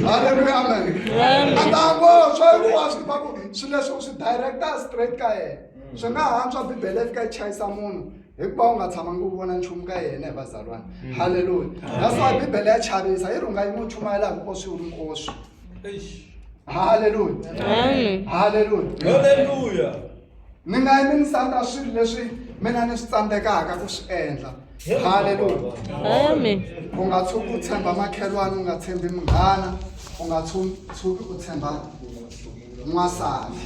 Halleluya, amen. A ta ngoswa hikuva swi tiva ku swilo leswi u swi directa straight ka yena. Swi nga hantswa Bibele yi fika yi chayisa munhu hikuva u nga tshamangi u vona nchumu ka yena hi vazalwana. Halleluya. That's why Bibele ya chavisa yi ri u nga yimi u chumayela hi oswi u ri muoswi. Halleluya. Halleluya. Hallelujah. Ni nga yimi ni sandza swilo leswi mina ni swi tsandzekaka ku swi endla. Halleluya. Amen. U nga tshuki u tshemba makhelwani, u nga tshembi munghana, u nga tshuki u tshemba n'wansati.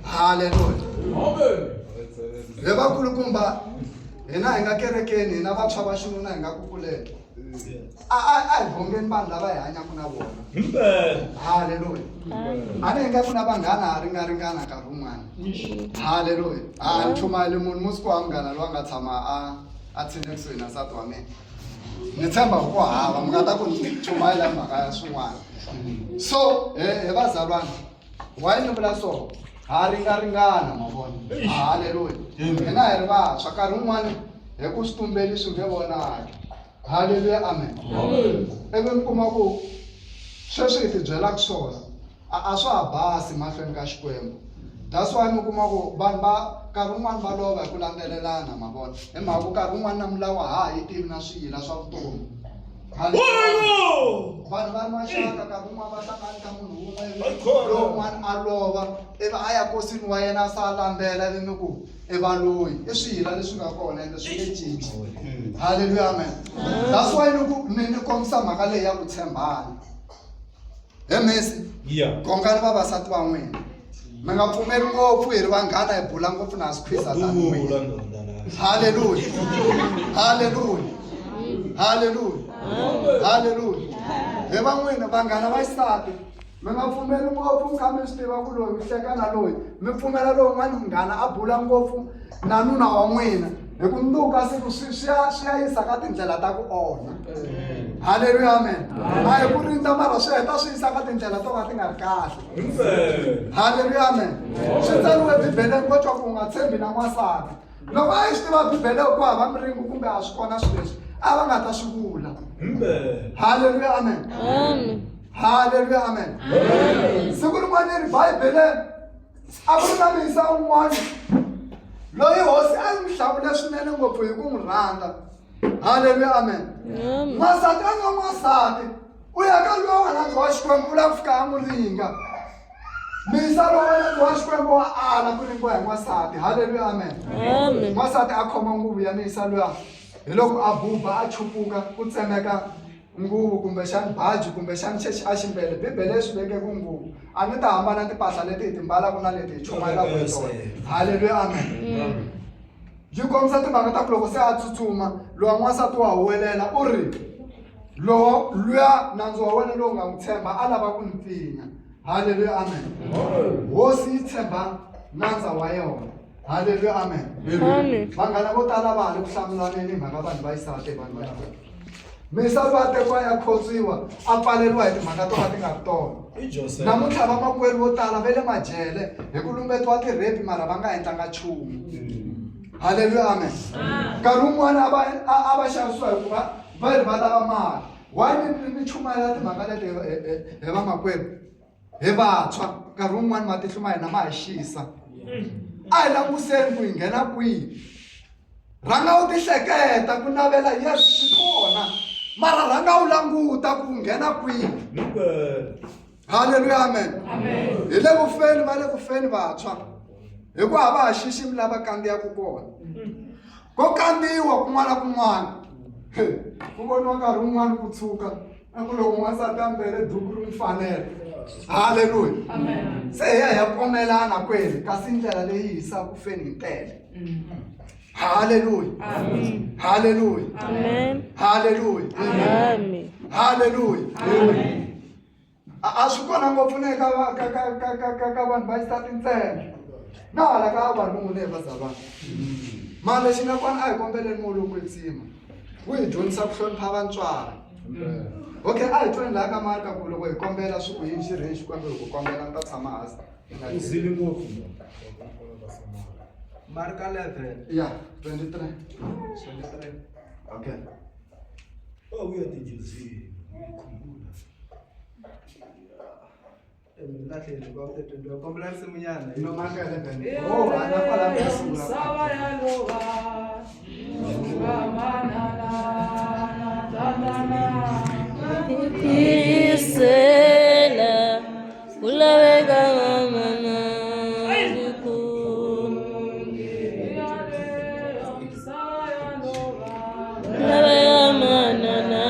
Halleluya. Amen. Hi vakulukumba hina hi nga kerekeni, hina vantshwa va xinuna hi nga ku kuleni. A hi bongeni vanhu lava hi hanyaka na vona. Halleluya. A ni hi nga ku na vanghana ha ringaringana nkarhi wun'wana. Halleluya. A ni chumayeli munhu musi ku wa munghana loyi a nga tshama a tshine kusuhi na nsati wa mina. Ni tshemba ku hava mi nga ta ku ni chumayela mhaka ya swin'wana. So he vazalwana, why ni vula so? Ha ringaringana ma vona. Halleluya. Hina hi ri vantshwa nkarhi wun'wani hi ku swi tumbeli swi nge vonaki. Halleluya, amen. Ivi mi kuma ku sweswi hi tibyelaka swona a swa ha basi mahlweni ka Xikwembu. That's why mi kuma ku vanhu va nkarhi wun'wani va lova hi ku landzelelana ma vona hi mhaka ku nkarhi wun'wani na milawu a ha ha yi tivi na swiyila swa vutomi. Vanhu va ri maxaka nkarhi wun'wani va hlangana ka munhu wun'we ivi lowun'wana a lova ivi a ya kosini wa yena a sa landzela ivi mi ku i valoyi. I swiyila leswi nga kona ende swi nge cinci. Halleluya, amen. That's why ni ku ni kombisa mhaka leyi ya ku tshembana. He mesi, gongani vavasati va n'wina. Mi nga pfumeli ngopfu hi ri vanghana hi bula ngopfu na swi khwiza tani. Halleluya. Halleluya. Halleluya. Halleluya. He va n'wina vanghana va xisati mi nga pfumeli ngopfu mi kha mi swi tiva ku loyi u hleka na loyi mi pfumela lowun'wana munghana a bula ngopfu na nuna wa n'wina hi ku mundzuku ka siku swi ya yisa ka tindlela ta ku onha. Halleluya, amen. A hi ku rindza mara swi heta swi yisa ka tindlela to ka ti nga ri kahle. Halleluya, amen. Swi tsariwe Bibeleni ko twa ku u nga tshembi na n'wansati. Loko a yi swi tiva Bibele ku hava miringo kumbe a swi kona swilo leswi a va nga ta swi vula. Halleluya, amen. Halleluya, amen. Siku rin'wana ri Bibele a ku ri na muyisa un'wana loyi hosi a yi n'wi hlawule swinene ngopfu hi ku n'wi rhandza. Halleluya, amen. N'wansati a nga n'wansati u ya ka luya wa rhandza wa Xikwembu u lava ku fika a n'wi ringa. Muyisa lowu wa rhandza wa Xikwembu wa ala ku ringiwa hi n'wansati. Halleluya, amen. N'wansati a khoma nguvu ya muyisa luya hi loko a buba a chupuka ku tsemeka nguvu kumbexani baji kumbexani xexi a xi mbele. Bibele yi swi veke ku nguvu a ni ta hambana timpahla leti hi ti mbalaka na leti hi chumayelaka hi tona. Halleluya, amen. Yi kombisa timhaka ta ku loko se a tsutsuma lowa n'wansati wa huwelela u ri lowo luya nandzu wa wena lowu nga n'wi tshemba a lava ku ni pfinya. Halleluya, amen. Hosi yi tshemba nandza wa yona. Halleluya, amen. Vanghana vo tala va ha ri ku hlamulaneni hi mhaka vanhu va xisati vanhu va Xikwembu. Misa loyi a tekiwa ya khotsiwa a pfaleriwa hi timhaka to ka ti nga ri tona. Namuntlha vamakwerhu vo tala va le majele hi ku lumbetiwa ti-rape mara va nga endlanga nchumu. Halleluya, amen. Nkarhi wun'wana a va xavisiwa hikuva va ri va lava mali. Why ni chumayela timhaka leti hi vamakwerhu? Hi vantshwa nkarhi wun'wana matihlo ma hina ma hi xisa. A hi languseni ku hi nghena kwihi. Rhanga u tihleketa ku navela yes swi kona mara rhanga u languta ku u nghena kwihi. Halleluya, amen. Hi le ku feni va le ku feni vantshwa hikuva a va ha xiximi lava kandziyaka kona. Ko kandziyiwa kun'wana na kun'wana ku voniwa nkarhi wun'wana ku tshuka a ku loko n'wansati a mbele duku ri n'wi fanela. Halleluya. Se hi ya hi ya komelana kwele kasi ndlela leyi yisaka ku feni hi tele. Halleluya. Halleluya. Halleluya. Halleluya. A swi kona ngopfu na ka ka ka ka ka ka ka vanhu va xisati ntsena na hala ka vavanuna hi vazalwana. Mara lexi nga kona a hi kombeleni moya lowo kwetsima wu hi dyondzisa ku hlonipha vatswari. Okay, a hi tweni laha ka Marka ku loko hi kombela swi ku yini xi rheni Xikwembu hi ku kombela ni ta tshama hansi. U zile ngopfu. Marka 11. Yeah, 23. 23. Okay. Oh, uyadijizile. Ngikhumbula. Kombela risimunyana. No Marka 11. Oh, a na kwala ku sungula. Tiyisela ku laveka manana ku laveka manana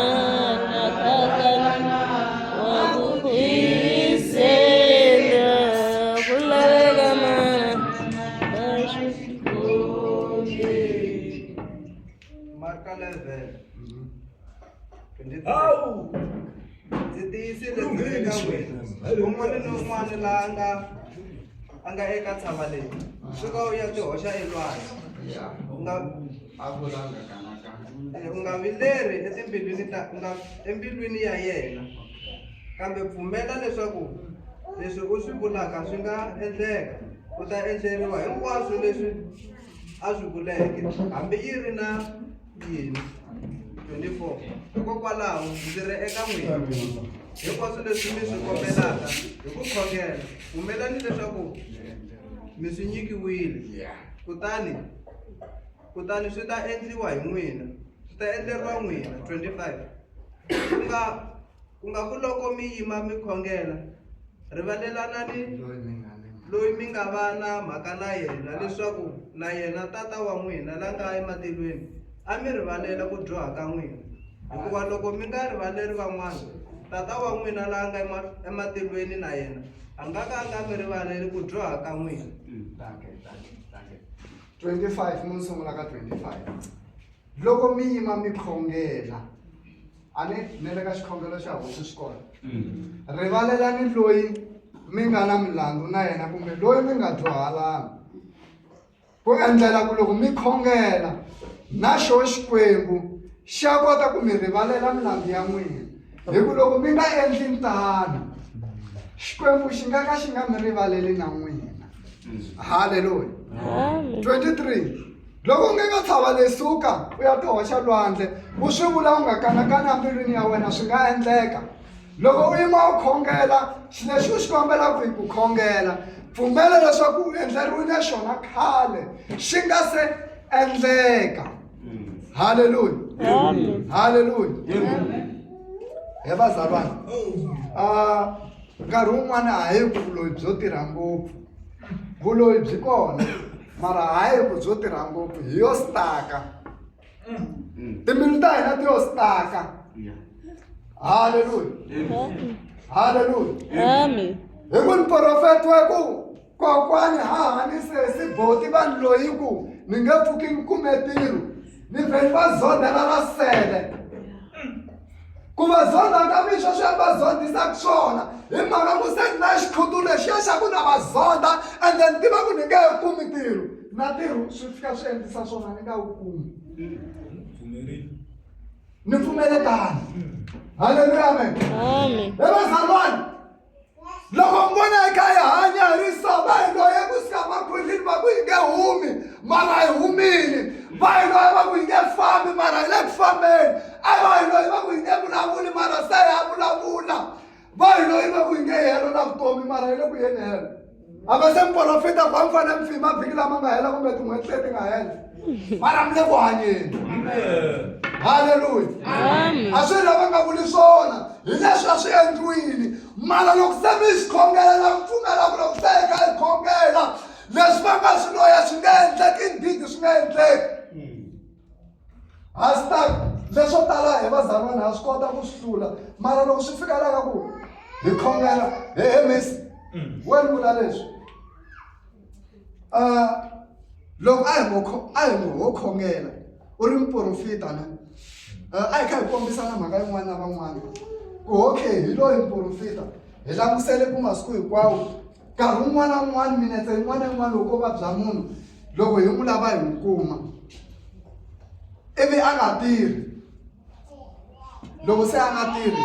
na tatana wa ku tiyisela ku laveka manana Marka 11. 23. Hawu! Ndzi tiyisile ndzi ri eka n'wina, un'wana ni un'wana la a nga eka ntshava leyi, suka u ya tihoxa elwandle. Yeah. U nga A vulanga kanakana. u nga vileri etimbilwini ta u nga embilwini ya yena, kambe pfumela leswaku leswi u swi vulaka swi nga endleka, u ta endleriwa hinkwaswo leswi a swi vuleke, hambi yi ri na yini. 24. Hikokwalaho ndzi ri eka n'wina, hinkwaswo leswi mi swi kombelaka hi ku khongela, pfumelani leswaku mi swi nyikiwile, kutani swi ta endliwa hi n'wina, swi ta endleriwa n'wina. 25. Ku nga ku loko mi yima mi khongela, rivalelanani Loyi mi nga ni loyi mi nga va na mhaka na yena, leswaku na yena Tata wa n'wina la nga ematilweni a mi rivalela ku dyoha ka n'wina. Hikuva loko mi nga rivaleri van'wana, Tata wa n'wina la nga ematilweni na yena a nga ka a nga mi rivaleli ku dyoha ka n'wina. Dankie, dankie, dankie. 25 mun sungula ka 25. Loko mi yima mi khongela, a ni ni le ka xikhongelo xa hosi swi kona. Rivalelani loyi mi nga na milandzu na yena kumbe loyi mi nga dyohalana, ku endlela ku loko mi khongela na xo Xikwembu xa kota ku mi rivalela milandzu ya n'wina. Hi ku loko mi nga endli ntano, Xikwembu xi nga ka xi nga mi rivaleli na n'wina. Haleluya. Amen. 23. Loko u nge ka ntshava leyi suka u ya tihoxa lwandle, u swi vula u nga kanakani embilwini ya wena, swi nga endleka. Loko u yima u khongela, xilo lexi u xi kombelaka hi ku khongela, pfumela leswaku u endleriwile xona khale xi nga se endleka. Haleluya. Amen. Haleluya. He vazalwana, nkarhi wun'wana a hi ku vuloyi byo tirha ngopfu. Vuloyi byi kona, mara hayi ku byo tirha ngopfu, hi yo staka. Timbilu ta hina ti yo staka. Haleluya. Haleluya. Amen. Hi ku ni profeta wa ku kokwani hahani sesi boti vanhu loyi ku ni nge pfuki ni kume ntirho, ni vheli va zondela ra sele. Ku va zonda ka mi sweswi va zondisaka swona hi mhaka ku se ni na xikhutu lexiya xa ku na va zonda, ende ni tiva ku ni nge he kumi ntirho, na ntirho swi fika swi endlisa swona ni nga wu kumi. Ni pfumele tano. Haleluya, amen. Amen. He vazalwana, loko mi vona hi kha hi hanya hi ri so, va hi loye kusuka makhwirhini va ku hi nge humi, mara hi humile. Va hi loye va ku hi nge fambi, mara hi le ku fambeni. A va hi loye va ku hi nge vulavuli, mara se ha vulavula. Va hi loye va ku hi nge helo na vutomi, mara hi le ku yeni helo. A va se muprofeta va mi fanele mi fima vhiki lama nga hela kumbe tin'hweti leti nga hela, mara mi le ku hanyeni. Haleluya. Amen. A swi lava nga vuli swona, hi leswi a swi endliwile. Mara loko se mi swi khongela, na mi pfumela ku loko se hi kha hi khongela, leswi va nga swi loya swi nga endleki, indeed swi nga endleki. Ha swi ta leswo tala hi vazalwana ha swi kota ku swi hlula, mara loko swi fika la ka ku hi khongela, he miss, wena vula leswi. Loko a hi ngo a hi ngo ho khongela u ri muprofita ne, a hi kha hi kombisana mhaka yin'wana na van'wana ku okay hi loyi muprofita, hi langutisele ku masiku hinkwawo nkarhi wun'wana na wun'wana, minetse yin'wana na yin'wana loko ko vabya munhu, loko hi n'wi lava hi n'wi kuma, ivi a nga tirhi. Loko se a nga tirhi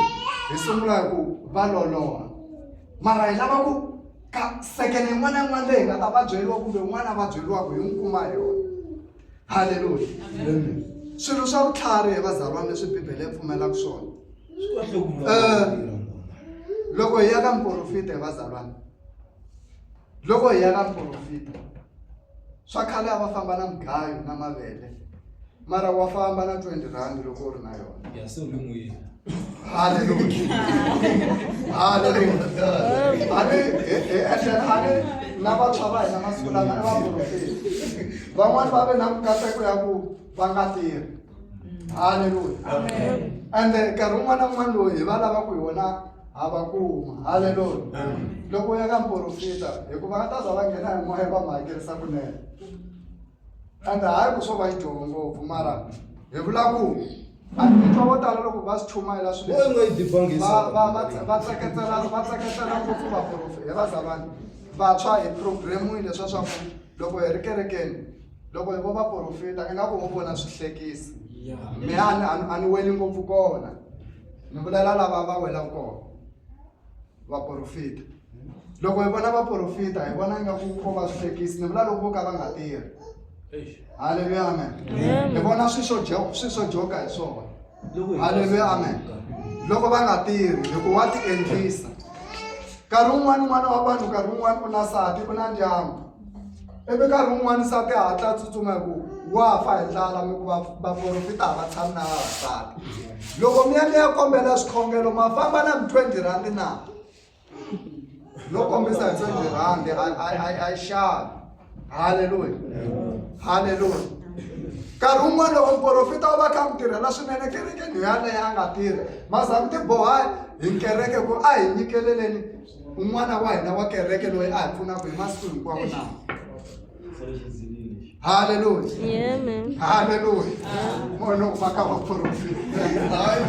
hi sungula hi ku va loloha, mara hi lava ku ka sekene yin'wana na yin'wana leyi hi nga ta va byeriwa kumbe un'wana a va byeriwaka hi n'wi kuma hi yona. Haleluya. Swilo swa vutlhari hi vazalwana leswi Bibele yi pfumelaka swona. Loko hi ya ka muporofita hi vazalwana, loko hi ya ka muporofita swa khale a va famba na mugayo na mavele mara wa famba na 20 rand loko u ri na yona. Ya se u le n'wini. Hallelujah. Hallelujah. A ni hi etlhela a ni na vantshwa va hina masiku lama i vaporofeta. Van'wani va ve na mikateko ya ku va nga tirhi. Hallelujah. Ende nkarhi wun'wana na wun'wana lowu hi va lavaka hi wona ha va kuma. Hallelujah. Loko u ya ka muporofeta hikuva va ta za va nghena hi moya va mi hakerisa kunene. Ende hayi ku swo va xidyoho ngopfu mara hi vula ku a ni twa vo tala loko va swi chumayela swilo Wo nga yi dibangisa. va va va va tseketsela va tseketsela ngopfu vaporofeta hi vazalwana vantshwa hi programmile swa swa ku loko hi ri kerekeni loko hi vo vaporofeta ingaku ho vona swi hlekisa me a ni a ni weli ngopfu kona ni vulela lava va welaka kona vaporofeta loko hi vona vaporofeta hi vona ingaku ko va swi hlekisi ni vula loko vo ka va nga tirhi halleluya amen hi vona swi swo swi swo joka hi swona halleluya amen loko va nga tirhi hikuva wa ti endlisa nkarhi wun'wani n'wana wa vanhu nkarhi wun'wani u na nsati u na ndyangu ivi nkarhi wun'wani nsati a hatla a tsutsuma hi ku wa fa hi ndlala mi ku vaporofita a va tshami na vavasati loko mi ya mi ya kombela swikhongelo ma famba na mi 20 rand na no kombisa hi 20 rand a yi xavi halleluya halleluya nkarhi wun'wana loko muporofita u va kha mi tirhela swinene kerekeni yaleyo a nga tirhi maza mi tiboha hi kereke ku a hi nyikeleleni un'wana wa hina wa kereke loyi a hi pfunaka hi masiku hinkwawo na halleluya halleluya moya u va ka vaporofita hayi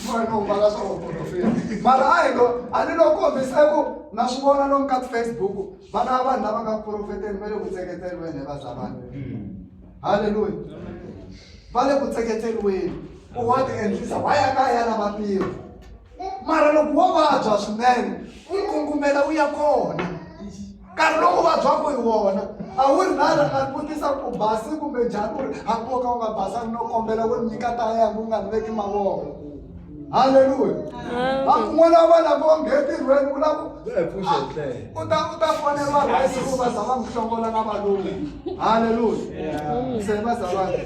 moya u va ka swa vaporofita mara a hi lo a ni lo kombisa ku na swi vona lomu ka ti-facebook vana va vanhu lava nga ku porofeteni va le ku tseketseriweni hi vazalwana halleluya va le ku tseketseriweni u wa ti endlisa wa ya ka ya lava ntirho mara loko wo vabya swinene u kungumela u ya kona nkarhi lowu u vabyaka hi wona a wu ri na rhanga vutisa ku basi kumbe njhani u ri hambi wo ka u nga basanga no kombela ku nyika taya ku nga ni veki mavoko halleluya un'wana wa vanhu lava nge ntirhweni u lava u ta u ta foneriwa rhayisi ku va za va n'wi hlongola na valungu halleluya se vazalwana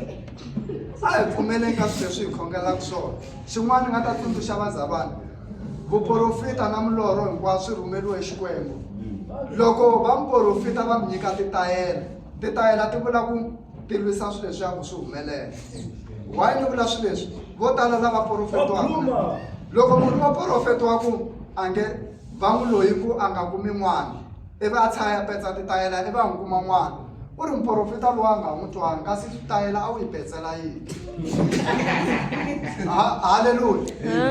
a hi pfumeleni ka swilo leswi hi khongelaka swona xin'wana ni nga ta tsundzuxa vazalwana vuporofita na milorho hinkwaswo swi rhumeriwe xikwembu loko va muporofita va mi nyika titayela titayela ti vula ku ti lwisa swilo leswiya ku swi humelela why ni vula swilo leswi vo tala lava porofetiwaka loko munhu wa porofetiwa ku a nge va n'wi loyi ku a nga kumi n'wana ivi a tshaya petsa titayela ivi a n'wi kuma n'wana u ri muporofeta lowu a nga n'wi twangi kasi titayela a wu yi petsela yini halleluya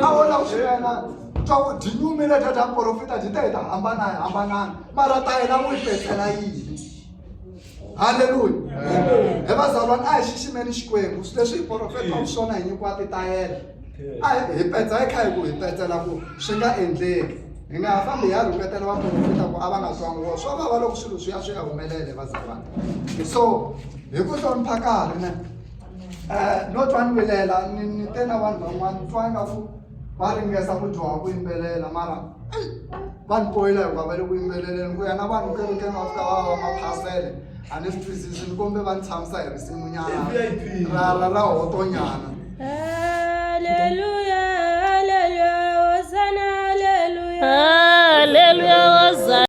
a wo lava swi yena twa ku dyi nyumile dya dya muporofeta dyi ta hi ta hambanana hambanana mara tayela wu yi petsela yini halleluya he vazalwana a hi xiximeni xikwembu swilo leswi hi porofetaka swona hi nyikiwa titayela a hi petsa hi kha hi ku hi petsela ku swi nga endleki hi nga ha fambi hi ya rhuketela vaporofeta ku a va nga twangi wo swa vava loko swilo swi ya swi ya humelele vazalwana so hi ku hlonipha karhi ne um no twa ni vilela ni ni te na vanhu van'wana ni twa ingaku va ringesa ku dyoha ku yimbelela mara va ni poyila hikuva va le ku yimbeleleni ku ya na vanhu kerekeni va fika va va maphasele a ni swi twisisi ni kombe va ni tshamisa hi risimu nyana ra ra ra hotonyana Hallelujah, hallelujah, Hosanna, hallelujah.